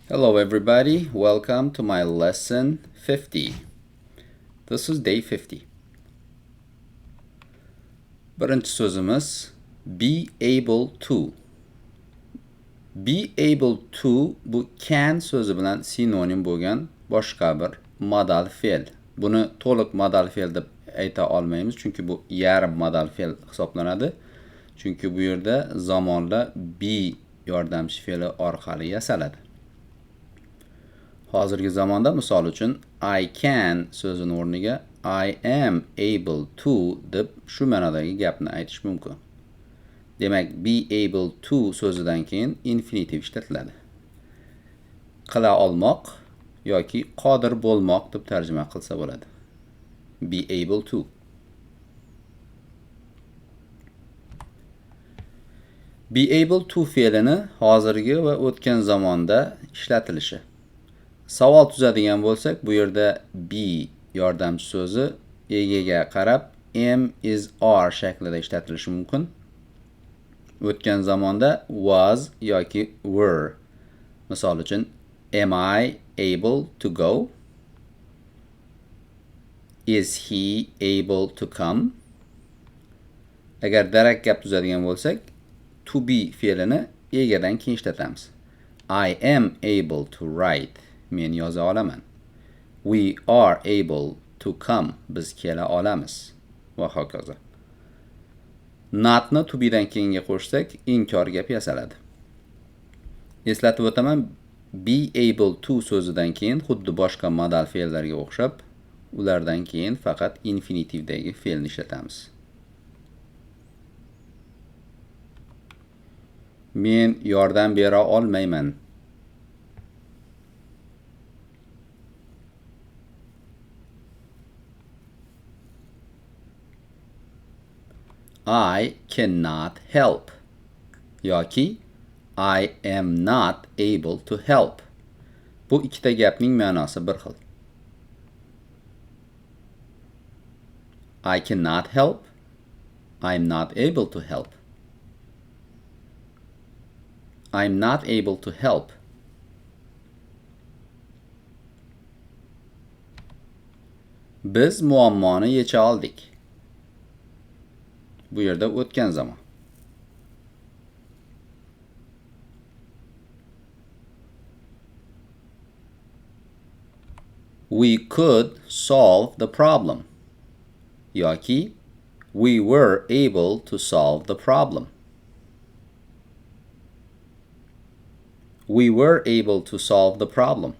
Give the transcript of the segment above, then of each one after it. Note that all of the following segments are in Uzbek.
Hello everybody, welcome to my lesson 50. This is day 50. Birinchi so'zimiz be able to. Be able to bu can so'zi bilan sinonim bo'lgan boshqa bir modal fe'l. Buni to'liq modal fe'l deb ayta olmaymiz, chunki bu yarim modal fe'l hisoblanadi. Chunki bu yerda zamonlar be yordamchi fe'li orqali yasaladi. Hozirgi zamonda misol uchun I can so'zini o'rniga I am able to deb shu ma'nodagi gapni aytish mumkin. Demak, be able to so'zidan keyin infinitiv ishlatiladi. Qila olmoq yoki qodir bo'lmoq deb tarjima qilsa bo'ladi. Be able to. Be able to fe'lini hozirgi va o'tgan zamonda ishlatilishi. Savol tuzadigan bo'lsak, bu yerda be yordamchi so'zi egaga qarab am, is, are shaklida ishlatilishi mumkin. O'tgan zamonda was yoki were. Misol uchun, am I able to go? Is he able to come? Agar darak gap tuzadigan bo'lsak, to be fe'lini egadan keyin ishlatamiz. I am able to write. Men yoza olaman. We are able to come. Biz kela olamiz. Va hokazo. Notni to be'dan keyinga qo'shsak, inkor gap yasaladi. Eslatib o'taman, be able to so'zidan keyin xuddi boshqa modal fe'llarga o'xshab, ulardan keyin faqat infinitivdagi fe'lni ishlatamiz. Men yordam bera olmayman. I cannot help yoki I am not able to help. Bu ikkita gapning ma'nosi bir xil. I cannot help. I am not able to help. I am not able to help. Biz muammoni yecha oldik. Bu yerda o'tgan zamon. We could solve the problem. Yoki we were able to solve the problem. We were able to solve the problem.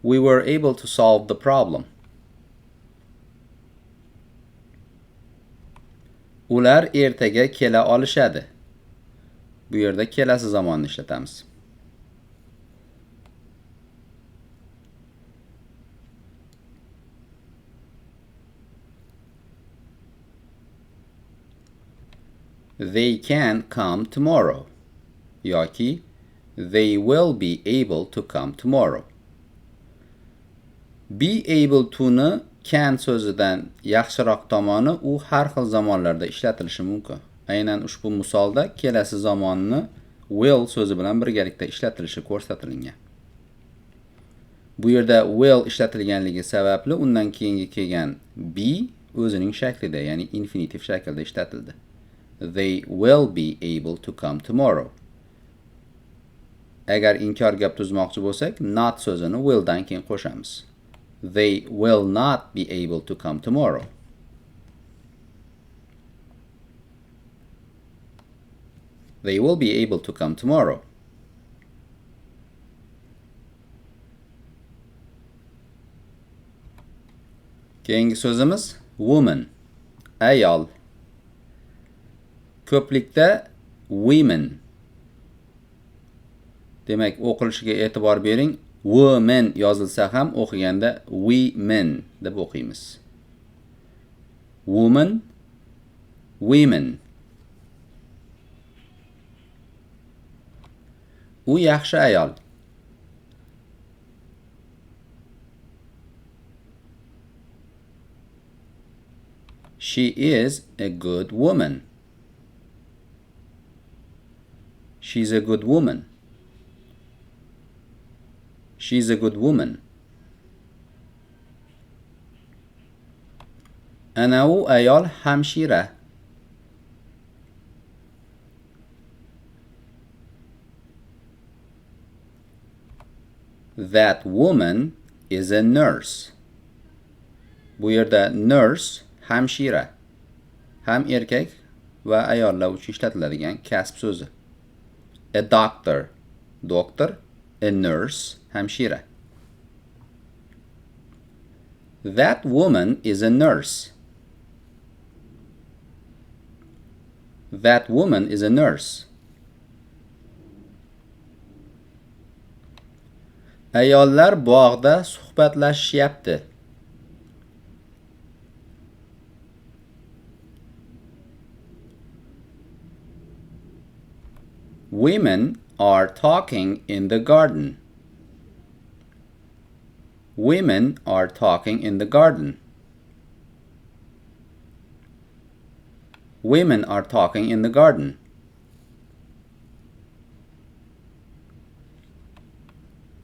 We were able to solve the problem. Ular ertaga kela olishadi. Bu yerda kelasi zamonni ishlatamiz. They can come tomorrow. Yoki they will be able to come tomorrow. Be able to ni can so'zidan yaxshiroq tomoni u har xil zamonlarda ishlatilishi mumkin. Aynan ushbu misolda kelasi zamonni will so'zi bilan birgalikda ishlatilishi ko'rsatilgan. Bu yerda will ishlatilganligi sababli undan keyingi kelgan be o'zining shaklida, ya'ni infinitiv shaklda ishlatildi. They will be able to come tomorrow. Agar inkor gap tuzmoqchi bo'lsak, not so'zini willdan keyin qo'shamiz. They will not be able to come tomorrow. They will be able to come tomorrow. Keyingi so'zimiz woman, ayol. Ko'plikda women. Demak, o'qilishiga e'tibor bering. Women yozilsa ham o'qiganda women deb o'qiymiz. Woman, women. U yaxshi ayol. She is a good woman. She's a good woman. She's a good woman. Ana u ayol hamshira. That woman is a nurse. Bu yerda nurse hamshira. Ham erkak va ayollar uchun ishlatiladigan kasb so'zi. A doctor, doktor, a nurse, hamshira. That woman is a nurse. That woman is a nurse. Ayollar bog'da suhbatlashishyapti. Women are talking in the garden. Women are talking in the garden. Women are talking in the garden.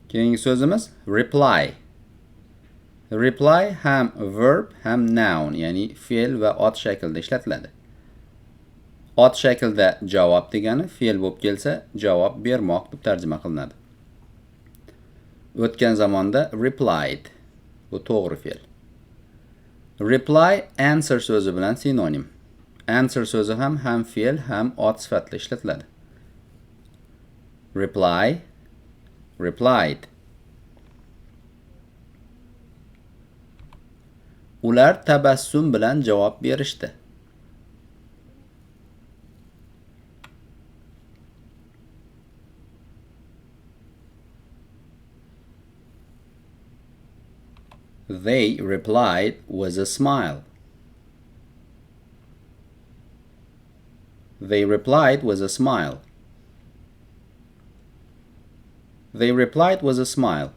Keyingi so'zimiz reply. Reply ham verb ham noun, ya'ni fe'l va ot shaklida ishlatiladi. Ot shaklida javob degani, fe'l bo'lib kelsa javob bermoq deb tarjima qilinadi. O'tgan zamonda replied. Bu to'g'ri fe'l. Reply answer so'zi bilan sinonim. Answer so'zi ham fe'l ham ot sifatida ishlatiladi. Reply, replied. Ular tabassum bilan javob berishdi. They replied with a smile. They replied with a smile. They replied with a smile.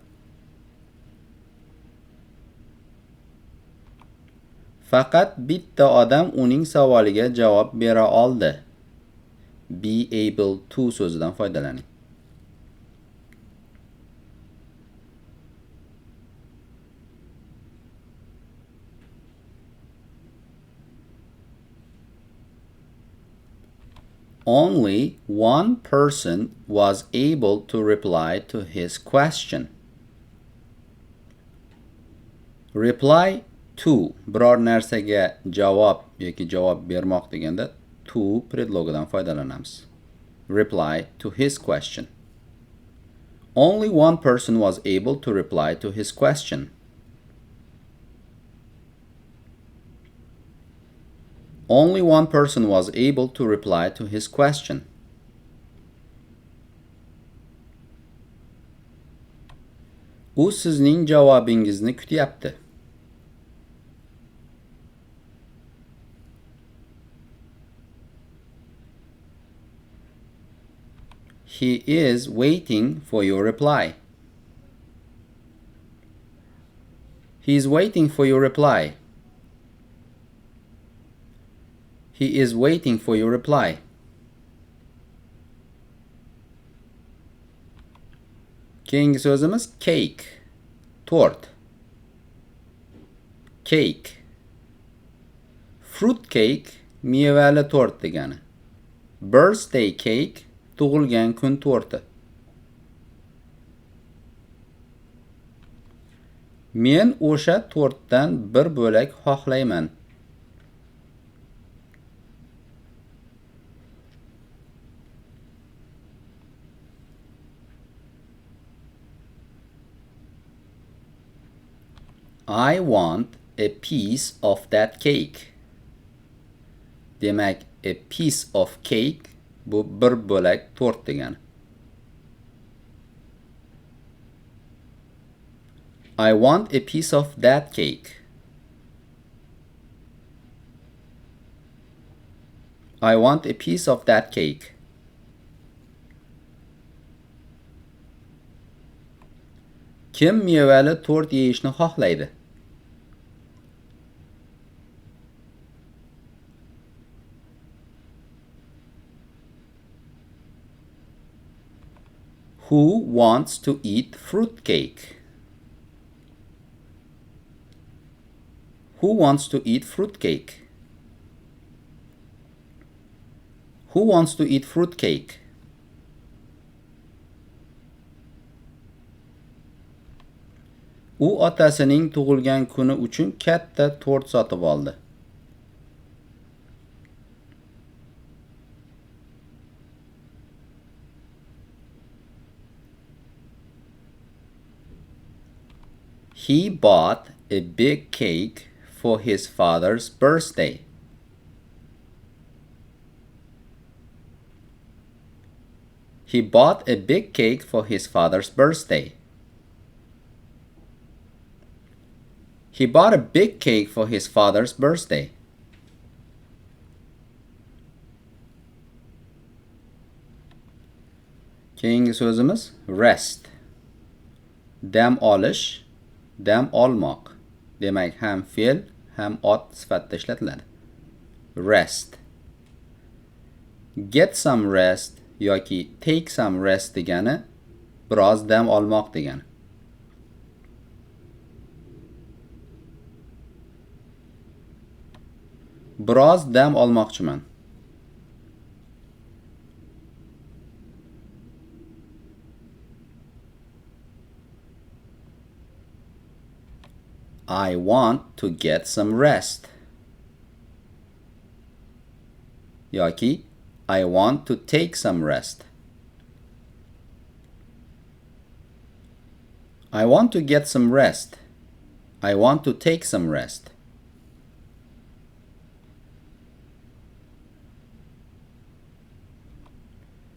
Faqat bitta odam uning savoliga javob bera oldi. Be able to so'zidan foydalaning. Only one person was able to reply to his question. Reply to biror narsaga javob yoki javob bermoq deganda to predlogidan foydalanamiz. Reply to his question. Only one person was able to reply to his question. Only one person was able to reply to his question. U sizning javobingizni kutyapti. He is waiting for your reply. He is waiting for your reply. He is waiting for your reply. Keyingi so'zimiz cake, tort. Cake. Fruit cake mevali tort degani. Birthday cake tug'ilgan kun torti. Men o'sha tortdan bir bo'lak xohlayman. I want a piece of that cake. Demak, a piece of cake bu bir bo'lak tort degani. I want a piece of that cake. I want a piece of that cake. Kim mevali tort yeyishni xohlaydi? Who wants to eat fruit cake? Who wants to eat fruit cake? Who wants to eat fruit cake? U otasining tug'ilgan kuni uchun katta tort sotib oldi. He bought a big cake for his father's birthday. He bought a big cake for his father's birthday. He bought a big cake for his father's birthday. Keyingi so'zimiz rest. Dam olish, dam olmoq. Demak, ham fe'l, ham ot sifatida ishlatiladi. Rest. Get some rest yoki take some rest degani biroz dam olmoq degani. Biroz dam olmoqchiman. I want to get some rest. Yoki I want to take some rest. I want to get some rest. I want to take some rest.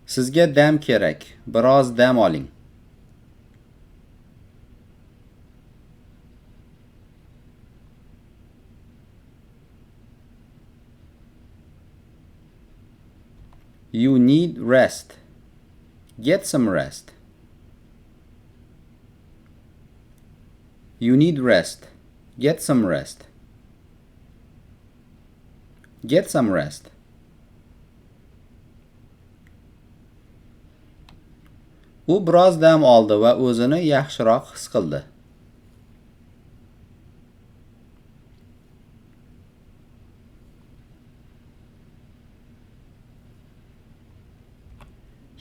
Sizga dam kerak. Biroz dam oling. You need rest. Get some rest. You need rest. Get some rest. Get some rest. U biroz dam oldi va o'zini yaxshiroq his qildi.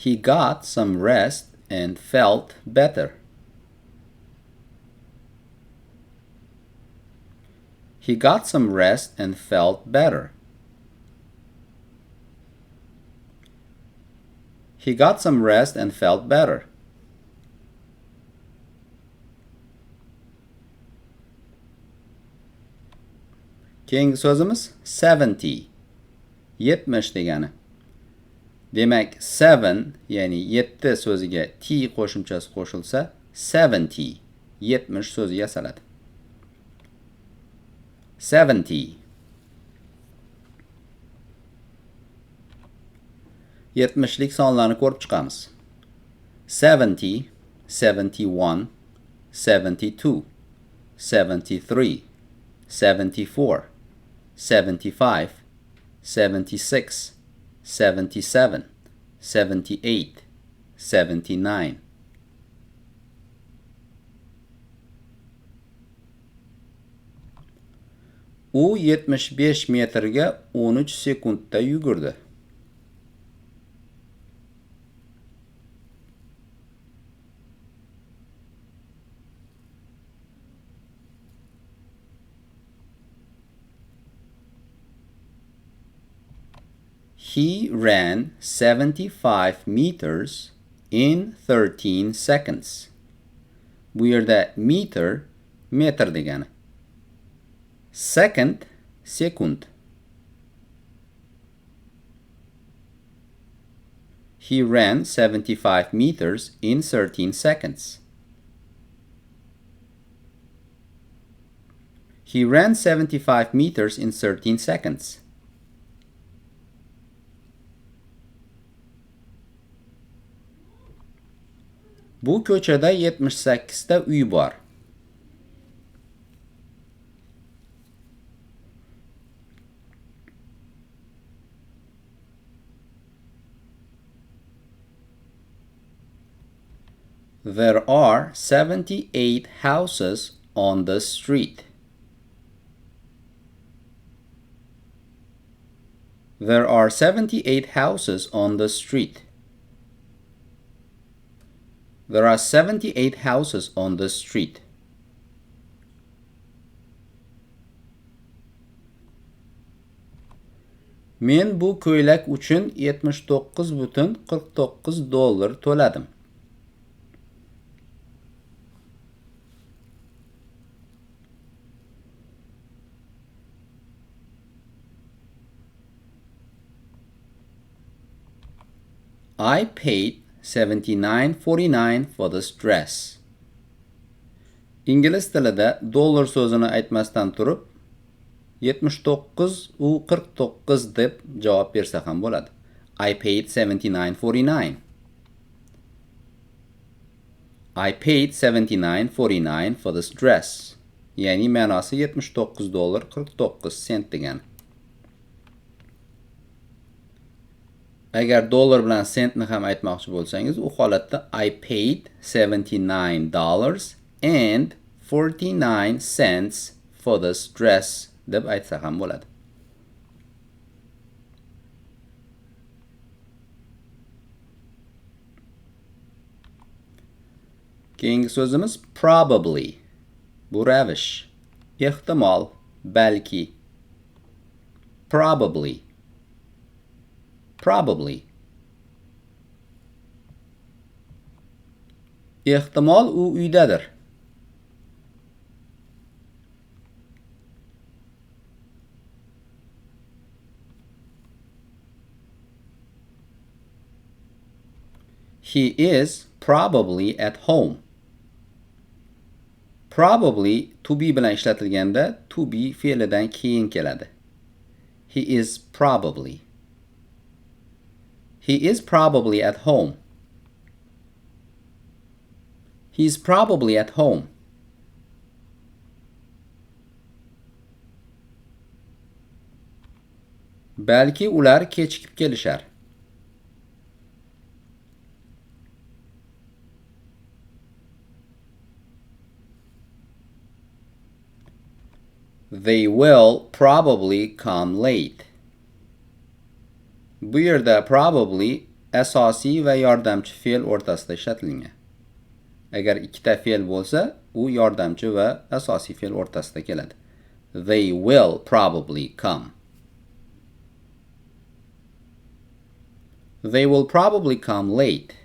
He got some rest and felt better. He got some rest and felt better. He got some rest and felt better. Keyingi so'zimiz 70. 70 degani. Demak, 7 ya'ni 7 so'ziga t qo'shimchasi qo'shilsa, 70 70 so'zi yasaladi. 70. 70lik sonlarni ko'rib chiqamiz. 70, 71, 72, 73, 74, 75, 76, 77, 78, 79. U 75 metrga 13 sekundda yugurdi. He ran 75 meters in 13 seconds. Bu yerda meter metr degani. Second sekund. He ran 75 meters in 13 seconds. He ran 75 meters in 13 seconds. Bu ko'chada 78 ta uy bor. There are 78 houses on the street. There are 78 houses on the street. There are 78 houses on the street. Men bu ko'ylak uchun $79.49 to'ladim. I paid $79.49 for this dress. Ingliz tilida dollar so'zini aytmasdan turib 79.49 deb javob bersa ham bo'ladi. I paid $79.49. I paid $79.49 for this dress. Ya'ni ma'nosi $79.49 degani. Agar dollar bilan sentni ham aytmoqchi bo'lsangiz, u holatda I paid $79.49 for this dress deb aytsa ham bo'ladi. Keyingi so'zimiz probably. Bu ravish. Ehtimol, balki. Probably. Probably. Ehtimol u uydadir. He is probably at home. Probably to be bilan ishlatilganda to be fe'lidan keyin keladi. He is probably. He is probably at home. He is probably at home. Balki ular kechikib kelishar. They will probably come late. Bu yerda probably asosiy va yordamchi fe'l o'rtasida ishlatilgan. Agar ikkita fe'l bo'lsa, u yordamchi va asosiy fe'l o'rtasida keladi. They will probably come. They will probably come late.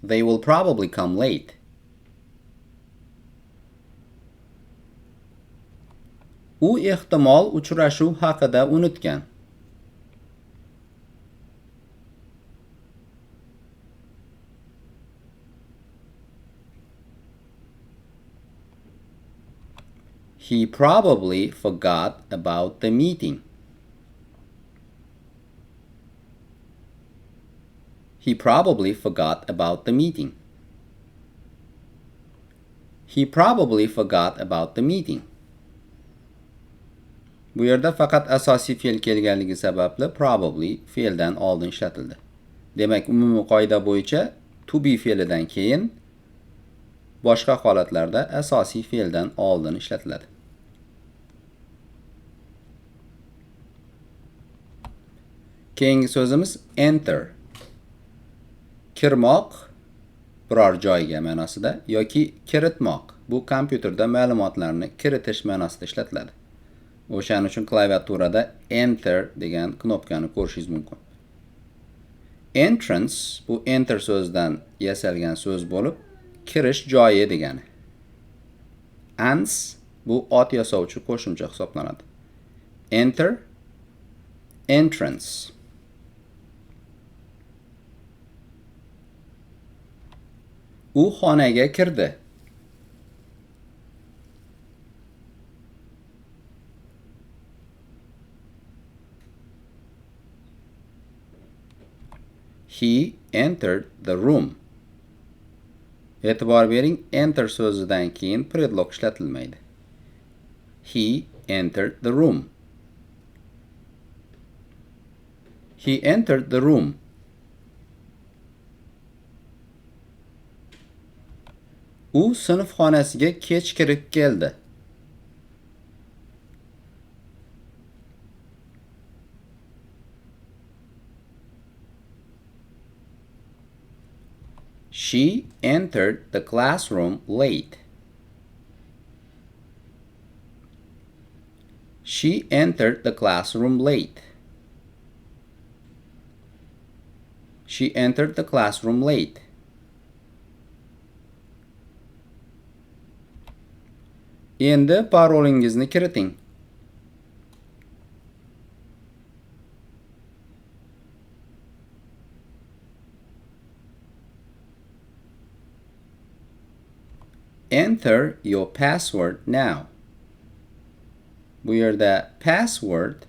They will probably come late. U ehtimol uchrashuv haqida unutgan. He probably forgot about the meeting. He probably forgot about the meeting. He probably forgot about the meeting. Bu yerda faqat asosiy fe'l kelganligi sababli probably fe'ldan oldin ishlatildi. Demak, umumiy qoida bo'yicha to be fe'lidan keyin boshqa holatlarda asosiy fe'ldan oldin ishlatiladi. Keyingi so'zimiz enter. Kirmoq biror joyga ma'nosida yoki kiritmoq. Bu kompyuterda ma'lumotlarni kiritish ma'nosida ishlatiladi. O'shaning uchun klaviaturada enter degan knopkani ko'rishingiz mumkin. Entrance bu enter so'zidan yasalgan so'z bo'lib, kirish joyi degani. Ans bu ot yasovchi qo'shimcha hisoblanadi. Enter, entrance. U xonaga kirdi. He entered the room. E'tibor bering, enter so'zidan keyin predlog ishlatilmaydi. He entered the room. He entered the room. U sinf xonasiga kech kirib keldi. She entered the classroom late. She entered the classroom late. She entered the classroom late. Endi parolingizni kiriting. Enter your password now. Bu yerda password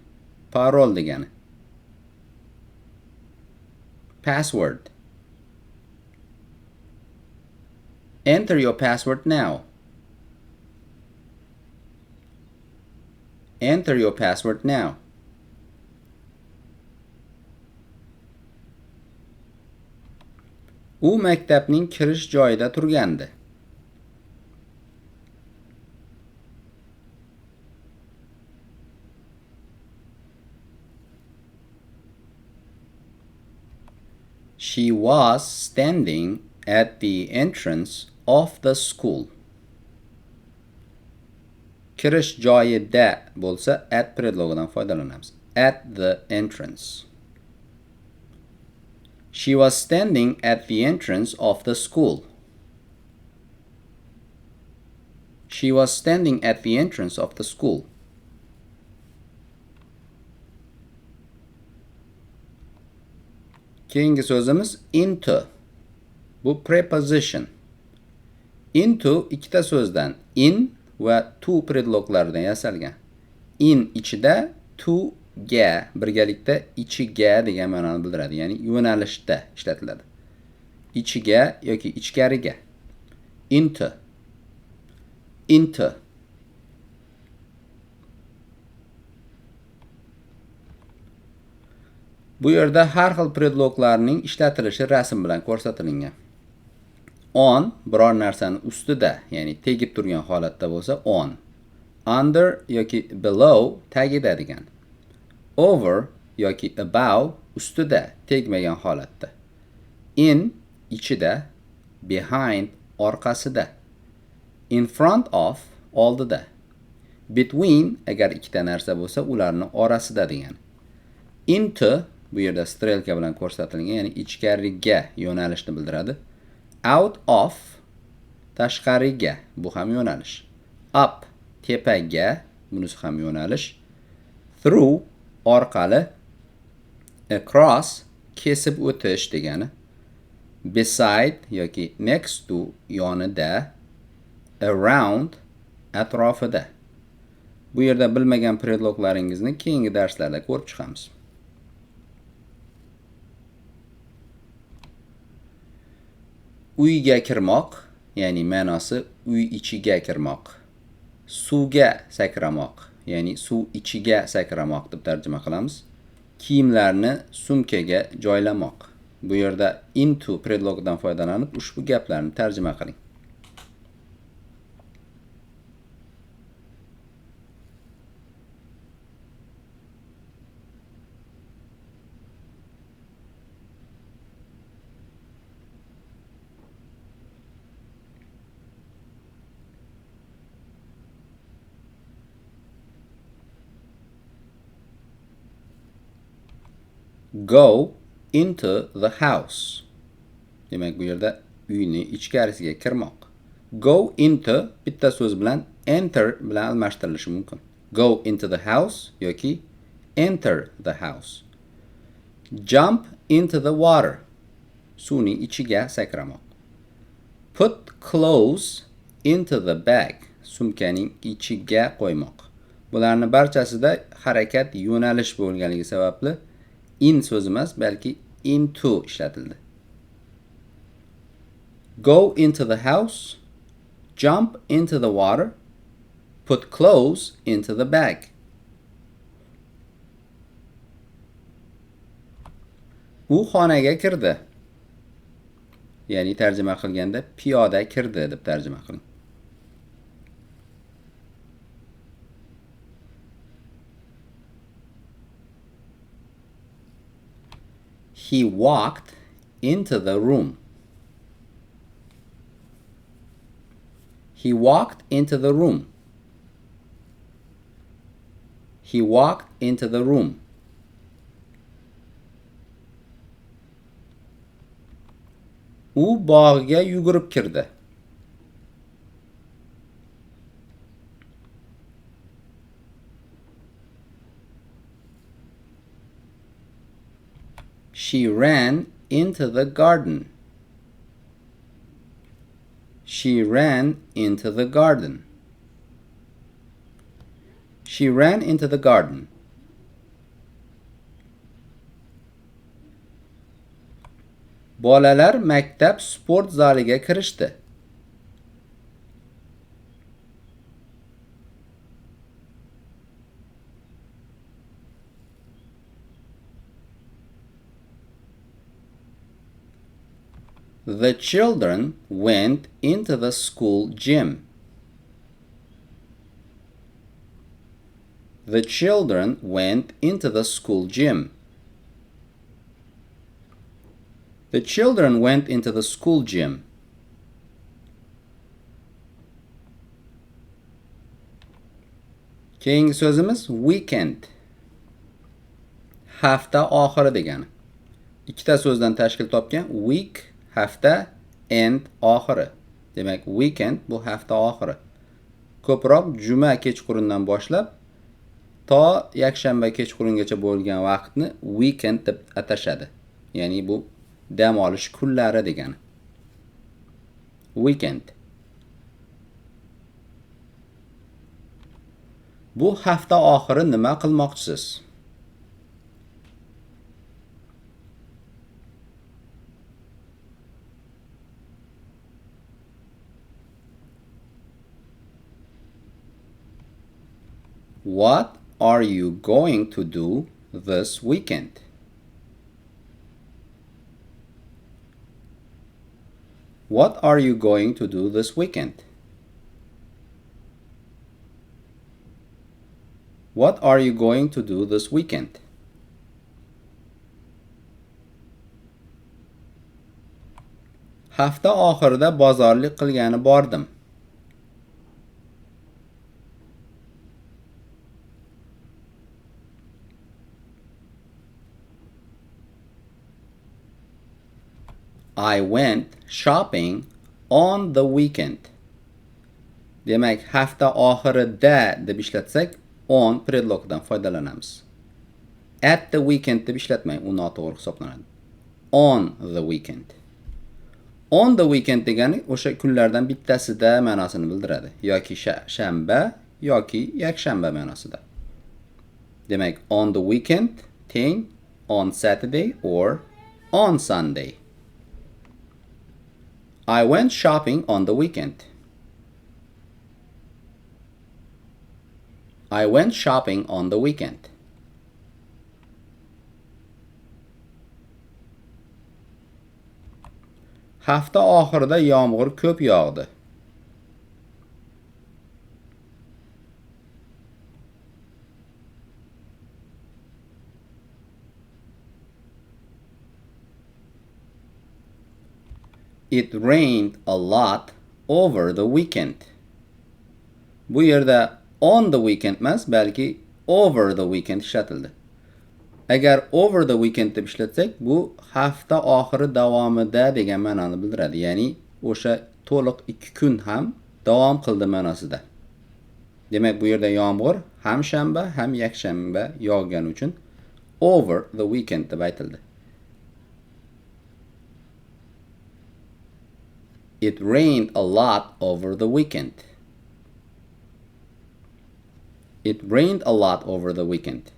parol degani. Password. Enter your password now. Enter your password now. U maktabning kirish joyida turgandi. She was standing at the entrance of the school. Kirish joyida bo'lsa at predlogidan foydalanamiz. At the entrance. She was standing at the entrance of the school. She was standing at the entrance of the school. Keyingi so'zimiz into. Bu preposition. Into ikkita so'zdan, in va to predloglaridan yasalgan. In ichida, to ga birgalikda ichiga degan ma'noni bildiradi, ya'ni yo'nalishda ishlatiladi. Ichiga yoki ichkariga. Into. Into. Bu yerda har xil predloglarning ishlatilishi rasm bilan ko'rsatilgan. On biror narsani ustida, ya'ni tegib turgan holatda bo'lsa on. Under yoki below tagida degan. Over yoki above ustida, tegmagan holatda. In ichida, behind orqasida. In front of oldida. Between agar ikkita narsa bo'lsa ularning orasida degan. Into bu yerda strelka bilan ko'rsatilgan, ya'ni ichkariga yo'nalishni bildiradi. Out of tashqariga, bu ham yo'nalish. Up tepaga, bunisi ham yo'nalish. Through orqali, across kesib o'tish degani. Beside yoki next to yonida, around atrofida. Bu yerda bilmagan predloglaringizni keyingi darslarda ko'rib chiqamiz. Uyga kirmoq, ya'ni ma'nosi uy ichiga kirmoq. Suvga sakramoq, ya'ni suv ichiga sakramoq deb tarjima qilamiz. Kiyimlarni sumkaga joylamoq. Bu yerda into predlogidan foydalanib ushbu gaplarni tarjima qiling. Go into the house. Demak, bu yerda uyni ichkarisiga kirmoq. Go into bitta so'z bilan enter bilan almashtirilishi mumkin. Go into the house yoki enter the house. Jump into the water. Suvning ichiga sakramoq. Put clothes into the bag. Sumkaning ichiga qo'ymoq. Bularning barchasida harakat yo'nalish bo'lganligi sababli in so'zi emas, balki into ishlatildi. Go into the house, jump into the water, put clothes into the bag. U xonaga kirdi. Ya'ni tarjima qilganda piyoda kirdi deb tarjima qiling. He walked into the room. He walked into the room. He walked into the room. U bog'ga yugurib kirdi. She ran into the garden. She ran into the garden. She ran into the garden. Bolalar maktab sport zaliga kirishdi. The children went into the school gym. The children went into the school gym. The children went into the school gym. Keyingi so'zimiz weekend. Hafta oxiri degani. Ikkita so'zdan tashkil topgan week hafta, end oxiri. Demak, weekend bu hafta oxiri. Ko'proq juma kechqurundan boshlab to yakshanba kechqurungacha bo'lgan vaqtni weekend deb atashadi. Ya'ni bu dam olish kunlari degani. Weekend. Bu hafta oxiri nima qilmoqchisiz? What are you going to do this weekend? What are you going to do this weekend? What are you going to do this weekend? Hafta oxirida bozorlik qilgani bordim. I went shopping on the weekend. Demak, hafta oxirida deb ishlatsak, on predlogdan foydalanamiz. At the weekend deb ishlatmang, u noto'g'ri hisoblanadi. On the weekend. On the weekend degani o'sha kunlardan bittasida ma'nosini bildiradi. Yoki shanba yoki yakshanba ma'nosida. Demak, on the weekend teng on Saturday or on Sunday. I went shopping on the weekend. I went shopping on the weekend. Hafta oxirida yomg'ir ko'p yog'di. It rained a lot over the weekend. Bu yerda on the weekend emas, balki over the weekend ishlatildi. Agar over the weekend deb ishlatsak, bu hafta oxiri davomida degan ma'noni bildiradi. Ya'ni o'sha to'liq 2 kun ham davom qildi ma'nosida. Demak, bu yerda yomg'ir ham shanba, ham yakshanba yog'gani uchun over the weekend deb aytildi. It rained a lot over the weekend. It rained a lot over the weekend.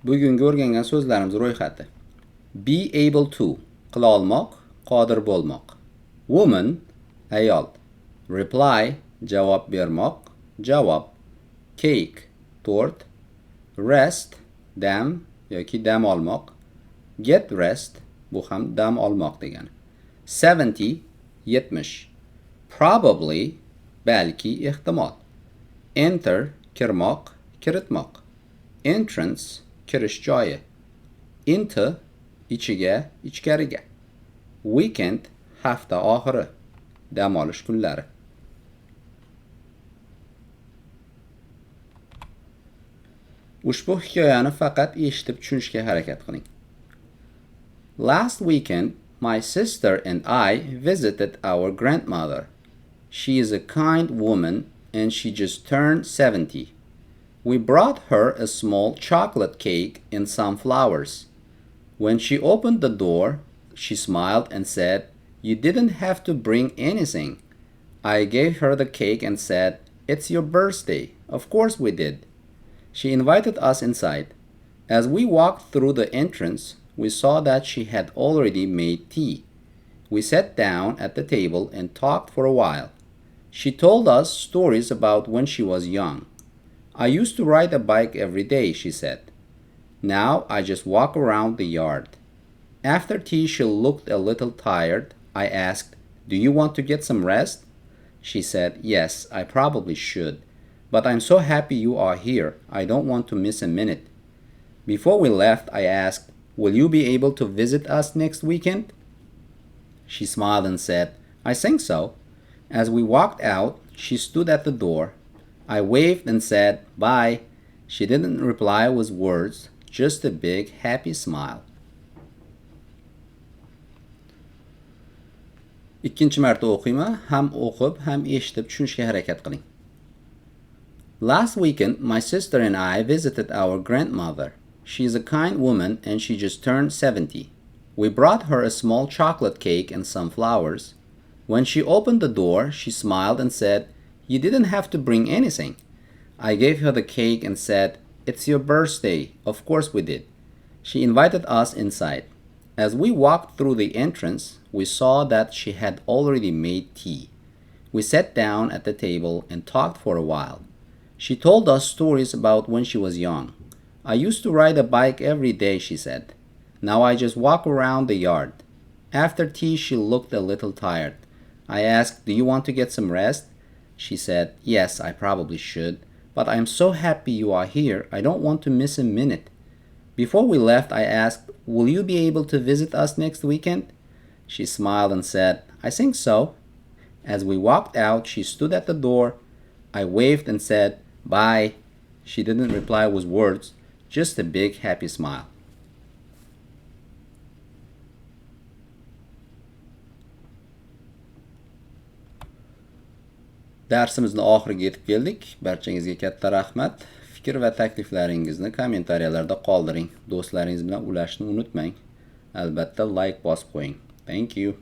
Bugungi o'rgangan so'zlarimiz ro'yxati. Be able to, qila olmoq, qodir bo'lmoq. Woman, ayol. Reply, javob bermoq, javob. Cake, tort. Rest, Dam yoki dam olmoq. Get rest, bu ham dam olmoq degani. 70, 70. Probably, balki, ehtimol. Enter, kirmoq, kiritmoq. Entrance, kirish joyi. Into, ichiga, ichkariga. Weekend, hafta oxiri, dam olish kunlari. Ushbu hikoyani faqat eshitib tushunishga harakat qiling. Last weekend, my sister and I visited our grandmother. She is a kind woman and she just turned 70. We brought her a small chocolate cake and some flowers. When she opened the door, she smiled and said, "You didn't have to bring anything." I gave her the cake and said, "It's your birthday." Of course we did. She invited us inside. As we walked through the entrance, we saw that she had already made tea. We sat down at the table and talked for a while. She told us stories about when she was young. "I used to ride a bike every day," she said. "Now I just walk around the yard." After tea, she looked a little tired. I asked, "Do you want to get some rest?" She said, "Yes, I probably should. But I'm so happy you are here. I don't want to miss a minute." Before we left, I asked, "Will you be able to visit us next weekend?" She smiled and said, "I think so." As we walked out, she stood at the door. I waved and said, "Bye." She didn't reply with words, just a big happy smile. Ikkinchi marta o'qiyman, ham o'qib, ham eshitib tushunishga harakat qiling. Last weekend, my sister and I visited our grandmother. She is a kind woman and she just turned 70. We brought her a small chocolate cake and some flowers. When she opened the door, she smiled and said, "You didn't have to bring anything." I gave her the cake and said, "It's your birthday." Of course we did. She invited us inside. As we walked through the entrance, we saw that she had already made tea. We sat down at the table and talked for a while. She told us stories about when she was young. "I used to ride a bike every day," she said. "Now I just walk around the yard." After tea, she looked a little tired. I asked, "Do you want to get some rest?" She said, "Yes, I probably should. But I'm so happy you are here. I don't want to miss a minute." Before we left, I asked, "Will you be able to visit us next weekend?" She smiled and said, "I think so." As we walked out, she stood at the door. I waved and said, "Bye." She didn't reply with words, just a big happy smile. Darsimizni oxiriga yetib keldik. Barchangizga katta rahmat. Fikr va takliflaringizni kommentariyalarda qoldiring. Do'stlaringiz bilan ulashishni unutmang. Albatta like bosib qo'ying. Thank you.